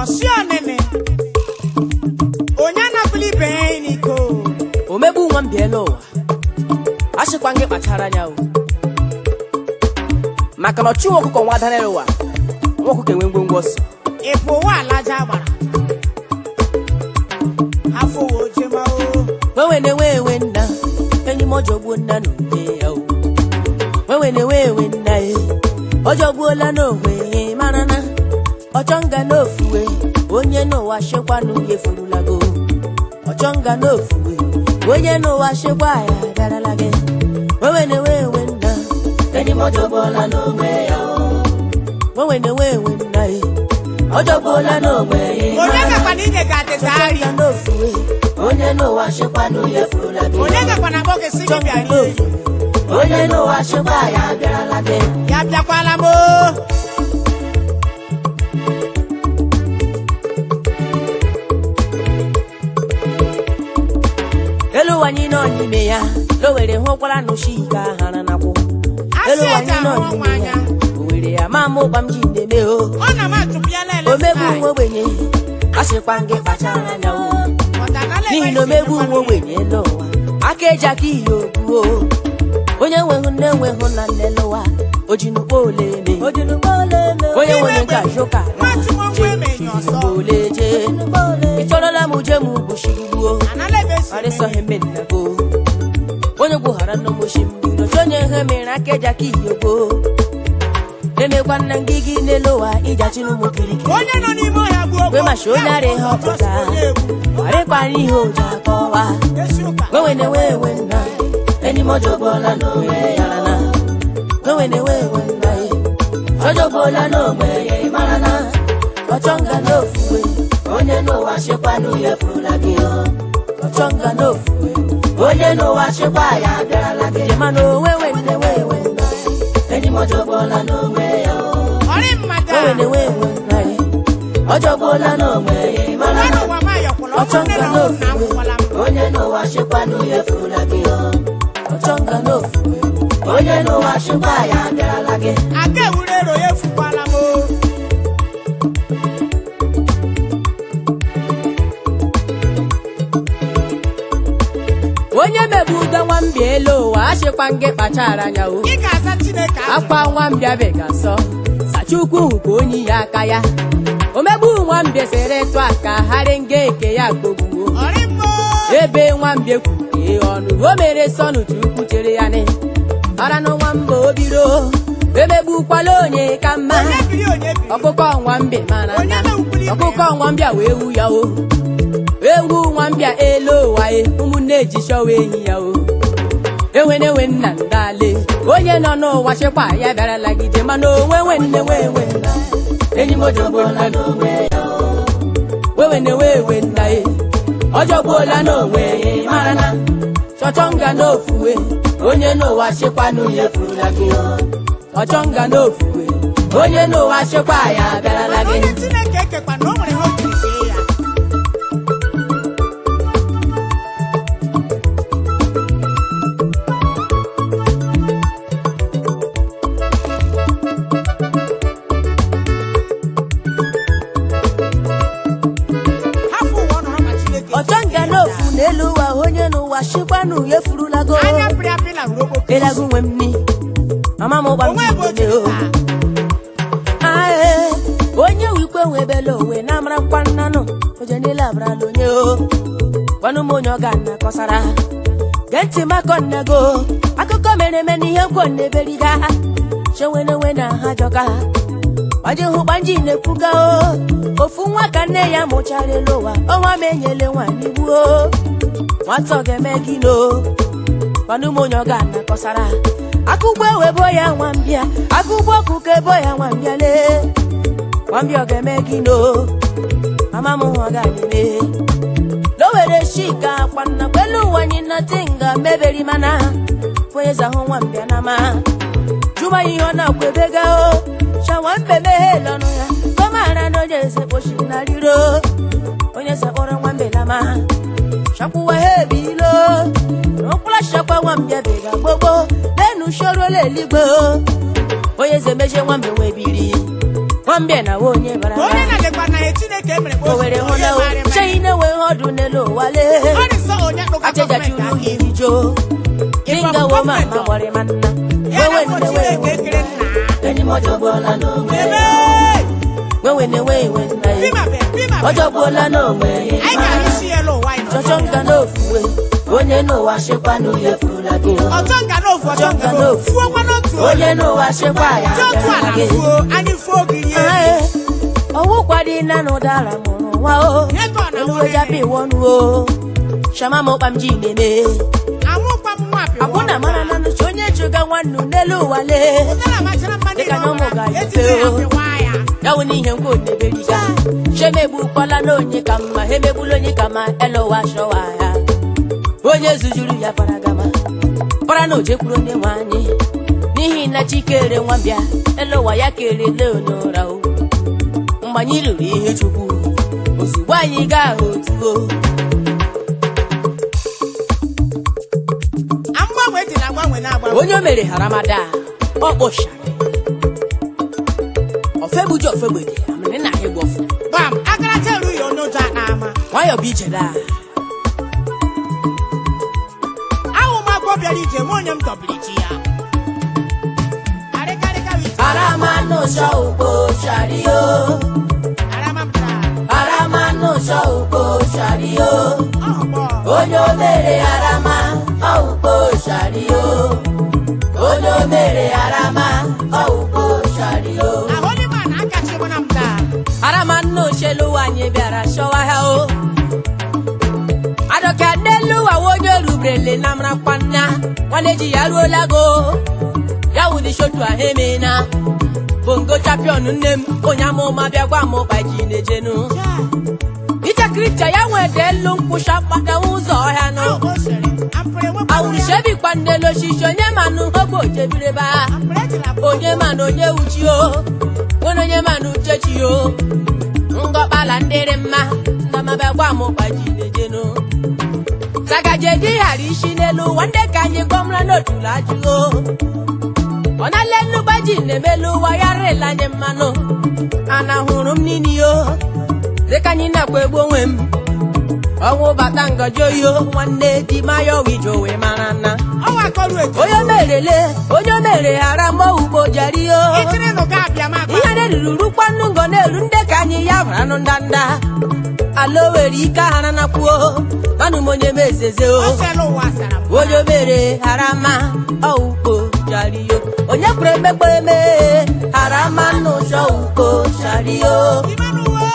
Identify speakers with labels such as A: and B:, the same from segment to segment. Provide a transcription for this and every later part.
A: Ọsị ọnịnị onye anakwala ibe ya n'iko.
B: Omegbu nwa m biela ụwa, achịkwa gị kpachara anya o, maka na ọchụ nwa ọkụkọ nwa dara ụwa, nwa ọkụkọ enwe ngwongwo ọsọ.
A: Ịpụ ụwa alaja gbara afọ ojema o.
B: Wewe na wewe nna enyi m, ọjọgbuo nna n'onwe ya o. Wewe na wewe nna e, ọjọgbuola n'onwe ya. Mara na ọchọnga n'ofuwe, onye n'ụwa chekwanụ ya efurulago. Ọchọnga n'ofuwe, onye n'ụwa chekwa ya abịarala gị. Wewe na wewe nna enyi m, ọjọgbuola n'onwe ya o. Wewe na wewe nna e, ọjọgbuola n'onwe ya.
A: Onye gakwana inye gị atịta ari.
B: Ọchọnga n'ofuwe, onye n'ụwa chekwanụ ya efurula gị.
A: Onye gakwana akpọ gị sị gị bịa rie.
B: Onye n'ụwa chekwa ya abịarala gị.
A: Ya bịakwala m o.
B: Elu ụwa anyị nọ n'ime ya lowere hụkwara n'ushi ike ahara nakwụ. Elu
A: Asị
B: ụwa
A: eji
B: anyị nọ
A: ahụ ọnwa
B: n'ime ya
A: anya.
B: owere ya ma mụ ụkpa m ji na-eme o.
A: Ọ na m atụpịala ele.
B: Omegbu nwa ogbenye, asịkwa gị kpachara anya o, n'ihi na omegbu nwa ogbenye elu ụwa aka eji aka ihe ogbuo. Onye nweghụ nne nweghụ na nne lụwa ojinukpo ole eme, onye nwere nke ajụka ole jee. Ị chọrọla m uje m ugwu arịsọghị mmennago onye gwughara nnomochi mbido onye ihe mere aka eji aka iyogbo emekwa nna ngigi n'elu ụwa iji achịrị ụmụ kirikiri.
A: Onye nọ n'ime ọhịa gbuo.
B: Wee machi onye ara ihe ọpụta arịkwana ihe oji akọwa. Wewe na wewe nna enyi m, ọjọgbuola n'onwe ya na wewe na wewe nna ya ọjọgbuola n'onwe ya. Ị mara na ọchọnga n'ofuwe, onye n'ụwa chekwanụ ya efurula gị o. Ọchọnga n'ofuwe, onye n'ụwa chekwa ya abịarala gị. Mana owewe nne wewe nna enyi m, ọjọgbuola n'onwe ya o.
A: Ọrị mmadụ.
B: Wewe na wewe nna ya ọjọgbuola n'onwe ya. Ị mara na
A: ụwa m ayọkwụla ọnwụ nne na ọnwụ nna anwụkwala m.
B: Onye n'ụwa chekwanụ ya efurula gị o. Ọchọnga n'ofuwe, onye n'ụwa chekwa ya abịarala gị.
A: Aka ewuru ero ya efukwala m o.
B: Onye megbu udo nwambịa elu ụwa, achịkwa ngị kpachara anya o.
A: Ị ga-aza Chineke azụ.
B: Akwa nwambịa begasọ sachukwu ka onye ya aka ya omegbu nwambịa sere tụ aka gharị nga eke ya kpogbuo.
A: Ọrị mma o.
B: Ebe nwambịa kwuke ọnụ o mere sọnụ, chukwu chere ya nị mara na nwamba obiro emegbukwala onye ka mma.
A: Onye biri, onye biri.
B: Ọkụkọ nwambịa mara
A: Onye
B: na
A: mewukwuru ibe ya.
B: ọkụkọ nwambịa wee wu ya o, ewu nwambịa elu ụwa e, ụmụnne ji chọwa enyi ya o. Enwenewe nna ndale onye nọ n'ụwa chịkwa ya bịarala gide, mana onwe nwe nne nwe nwe nna enyi m, ọjọgbuola n'onwe ya o. Wewe na wewe nna e, ọjọgbuola n'onwe ya. Ị mara na chọchọnga n'ofuwe, onye n'ụwa chịkwanụ ya efurula gị o. Ọchọnga n'ofuwe, onye n'ụwa chịkwa ya bịarala
A: Mana
B: gị.
A: Onye Chineke ekekwa na o nwere ihe o jiri kee ya. Hapụ ụwa ọ nọrọ ma Chineke.
B: Ọchọnga n'ofu n'elu ụwa, onye n'ụwa chịkwanụ ya efurulago.
A: Anya pịrị apị na ruo okpokoro.
B: Elagu nwe m ni mama m gba m.
A: Onwe ebe o jiri
B: o
A: taa.
B: Ae, onye wikwe nwebele owe na amara nkwa nnanụ oje niile abarala onye o gwanụ m onye ọ ga-ana kọsara gee ntị makọ nnego akụkọ mere eme n'ihe nkwo nneberiga chewenewe na ha jọka gbaji hụ gbanji na-ekwuga o ofu nwa ka nne ya mụchara elu ụwa ọnwa ma enyele nwaanyị gbuo nwata ọ ga-eme gị no gwanụ m onye ọ ga-ana kọsara akụgbo ewebo ya nwambịa akụgbo ọkụkọ ebo ya nwambịa lee nwambịa ọ ga-eme gị no mama m hụ ọ ga-eme lowere shika kwanna kwelu ụwa anyị natinga meberi mana onye zahụ nwambịa na ma jụma ihe ọ na-akwebega o shawambe meghela ọnụ ya kọmara na onye eze kpochiri na riro onye eze kpọrọ nwambe na ma shakwuwa ha ebilo n'ụkwụla shakwa nwambịa bega gbogbo lenu shoro eligbo onye eze mejie nwambe wee biri. Nwambịa na onye bara
A: Onye na-alekwa na ihe Chineke mere ka
B: o were hụ
A: onye
B: na
A: mara mma.
B: chei na-enwe ọdụ n'elu ụwa lee
A: Ọ dị sọ onye kpụkọ
B: achejachi
A: gọọmenti
B: uru
A: aka.
B: iri jo dinga wo ma ma gbọrị ma nna
A: Ya na
B: wewe
A: afọ
B: nne
A: Chineke
B: wewe
A: ekere nna.
B: enyi m ọjọgbuola n'onwe
A: Ebe!
B: wewe na-enwe iwe nna ya
A: Bima be, bima be.
B: ọjọgbuola n'onwe
A: Anyị gara isi elu ụwa anyị nọ.
B: chọchọ nka n'ofuwe onye n'ụwa chekwa n'uye furula gị
A: Ọchọ nga n'ofu, ọchọ nga n'ofu. Fuo nwa n'otu olu.
B: onye n'ụwa chekwa ya
A: Ji otu
B: bịara
A: ala
B: gị
A: fuo, anyị fuo gị rie.
B: Ae, ọwụkwa dị na n'ụdara mụrụ nwa o
A: Nye ka ọ na
B: elu
A: nwere.
B: wejapi wọnụ o shama m ụkpa m ji na-eme
A: Anwụkwa m nwa apịwa.
B: akwụna mara na nụcha onye chụga nwannu n'elu ụwa lee
A: Ụdara machara mma
B: Dịka
A: niile
B: na
A: ọ
B: ụmụ
A: mara,
B: ga-efe
A: etinye ya
B: o.
A: apịwa ya.
B: ya wụ n'ihe nkwa oneberiga chemegbukwala n'onye ka mma ha emegbula onye ka mma elụwa shọwa ya onye zujuru ya paragama para na ojekwuru onye nwe anyị n'ihi na chi kere nwambịa elụwa ya kere leonora o mgbe anyị ruru ihe chukwu ozugbo anyị gaa otuo
A: Amgbanwe dị na agbanwe na-agbanwe.
B: onye o mere haramada ọ kpụchara ofegbuji ofegbede amịrị na ahịgwọfụ
A: Gbam, agaracha erughị onye ụjọ akpa ama.
B: nwayọ bụ ije daa
A: Ahụ m agwọ bịara ije, nwe onye m dọbiri ji ya. Arịkarịka wit,
B: Aramanu shauko shario
A: arama m taa.
B: Aramanu shauko shario
A: Ọ hụkpọ.
B: Onye o mere arama ọwụkpo shario Onye o mere arama ọwụkpo shario
A: Ahụ onye ma na akachi mụ na m taa.
B: Aramanu shelu anyị bịara shọwa ha o Adọka n'elu ụwa onye rubrele na marakwanna nwanne ji ya ruola go ya wụdị shotu ahụ emena bongo champion nne m onye amụma bịa gwa m ụkpa ji na-ejenu ichekiricha ya nwede elu nkwụcha mkpata ụzọ ọhịa nụ
A: Ahụ o sere, ampere wepụ ya.
B: awụrụchebikwa nnelu osisi onye manụ ogbe ojebireba
A: Ampere ejila bụ.
B: onye manụ onye uchi o nwere onye manụ uchechi o ngọkpala ndịrị mma ndamabịa gwa m ụkpa ji na-ejenu sagajeji ghara isi n'elu ụwa ndị ka anyị gọmra n'otulu ajụo ọ nale nnukwu ji na-emelu ụwa ya rịla anyị mmanụ ana hụrụ m n'ini o dịka anyị na-akwa egbu onwe m ọnwụ bata ngaji oyo nwanne di maya wijo wee mara na
A: Ọwa akọrọ etu.
B: onye merele onye mere ghara ma ugbo jario
A: Ichere nụ ga abịa m agba.
B: ihe na-eruru rukwanụ ngọ na-eru ndị ka anyị ya baranụ ndanda ala o were ike aghara na kwuo manụ m onye m ezeze o
A: O sere ụwa sara m.
B: onye mere harama ọwụkpo jario onye kwere emekpe eme harama n'ụzọ ukpo shario
A: Imanụ wo.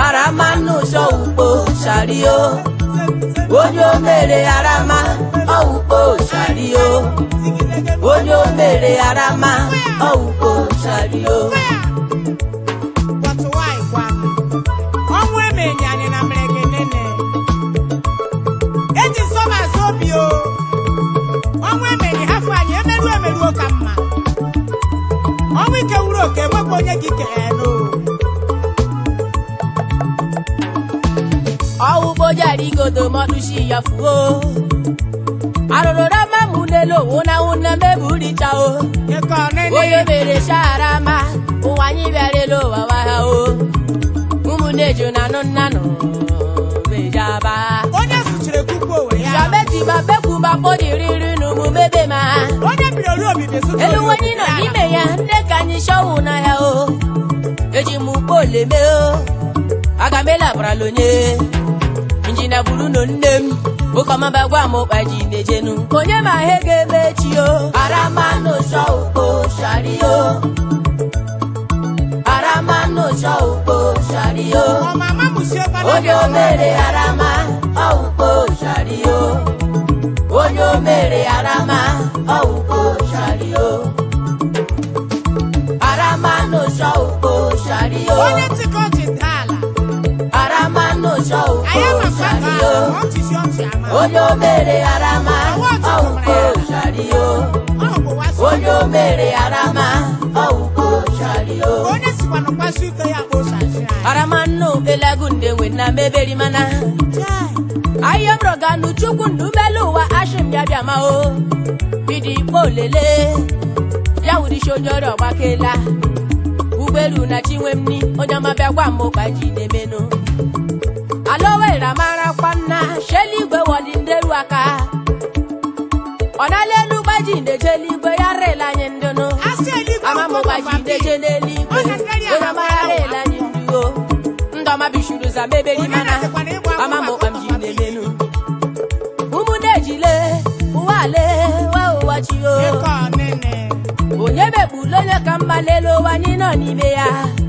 B: harama n'ụzọ ukpo shario onye o mere harama ọwụkpo shario onye o mere harama ọwụkpo shario
A: But why kwa? Ọnwụ emenye anyị na mere gị nene. Eji nsọ m azụ obi o. Ọnwụ emenye hafụ anyị emeru emeruo ka mma. Ọnwụ ike wuru oke enwekwa onye gị kere nụ.
B: ọwụkpo jarigodo mọdụshi ya fuo arụrụ rama mụ n'elu owu na nwunne meburicha o
A: Ịkọ nene.
B: onye mere sharama ụwa anyị bịara elu ụwa wa ha o ụmụnne ju na nụ nnanụ mejaba
A: Onye sụchiri kuku owe ya.
B: shabeti ma bekwu ma kpodiriri n'omume be ma
A: Onye biri ori obibi sụchiri
B: elu onye nọ n'ime ya nne ka anyị shọwụ n'ahịa o eji m ukpo oleme o aga m elabarala onye injinia buru nụ nne m ụkọmaba gwa m ụkpa ji na-ejenu onye ma ihe ga-eme echi o aramanụ shọukpo shario aramanụ shọukpo shario
A: Ọ mama mụsie kwana
B: onye o mere arama ọwụkpo shario onye o mere arama ọwụkpo shario aramanụ shọukpo shario
A: Onye ntịkọ ọchị daa ala.
B: aramanụ shọukpo
A: Anyị ama mkpa
B: shario
A: ka ọchị si ọchị ama.
B: onye o mere arama ọwụkpo shario
A: Ọ hụkwa sị.
B: onye o mere arama ọwụkpo shario
A: Onye sikwa n'ụkpasị ike ya kposa asị anyị.
B: aramanụ elagunde nwe na meberi mana ahịa mrọganụ chukwu ndumelu ụwa ashim ya bịa ma o bidi ikpo lele ya wuri shi onye ọrịa ọgbakela Chukwu na chinwe m ni onye ọma bịa gwa m ụkpa ji na-emenụ. Alowera mara kwanna sheligwe wọdị nderu aka ọ nala elu gbaji ndeje eluigwe ya rela anyị ndụnụ.
A: Asị eluigwe
B: Amamụgbaji ndeje n'eluigwe
A: Ọ na-nderi
B: onye ọma ya rela anyị nduo ndọma bishuru za meberi
A: Onye
B: mana
A: na-asịkwa na ịgba akwụkwọ
B: amamụkpa m ji
A: akụkọ
B: na-emenụ. Ụmụnne ejile ụwa le ụwa ụwa chi o.
A: Ịkọ nene.
B: Onye megbula onye ka mma n'elu ụwa anyị nọ n'ime ya.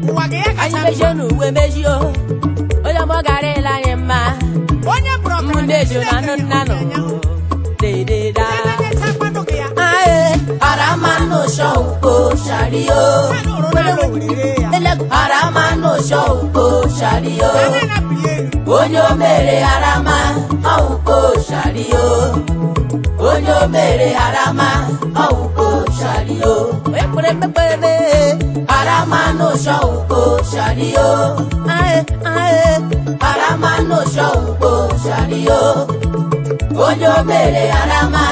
A: Ụwa gị ya
B: Anyị
A: kacha
B: mejie
A: mma.
B: n'uwe mejio onye ọma ọ gara ele anyị mma.
A: Onye bụrụ ọgaranya
B: Ụmụnne ejo na anụ
A: Chineke
B: nna nọ
A: nyere ya.
B: dededa.
A: Ebe na-eche gị ya.
B: Ae aramanu shọwuko shario.
A: Mmadụ rụrụ n'ala Owerri ya.
B: Aramanu shọwuko shario.
A: Anaghị na-apịrị elu.
B: Onye o mere arama ọwụko shario. Onye o mere arama ọwụko shario. Ekpere mekpere aramanu shọwuko shario. Ae ae aramanu shọwuko shario. Onye o mere arama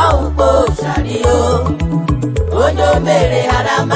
B: ọwụko shario. Onye o mere arama.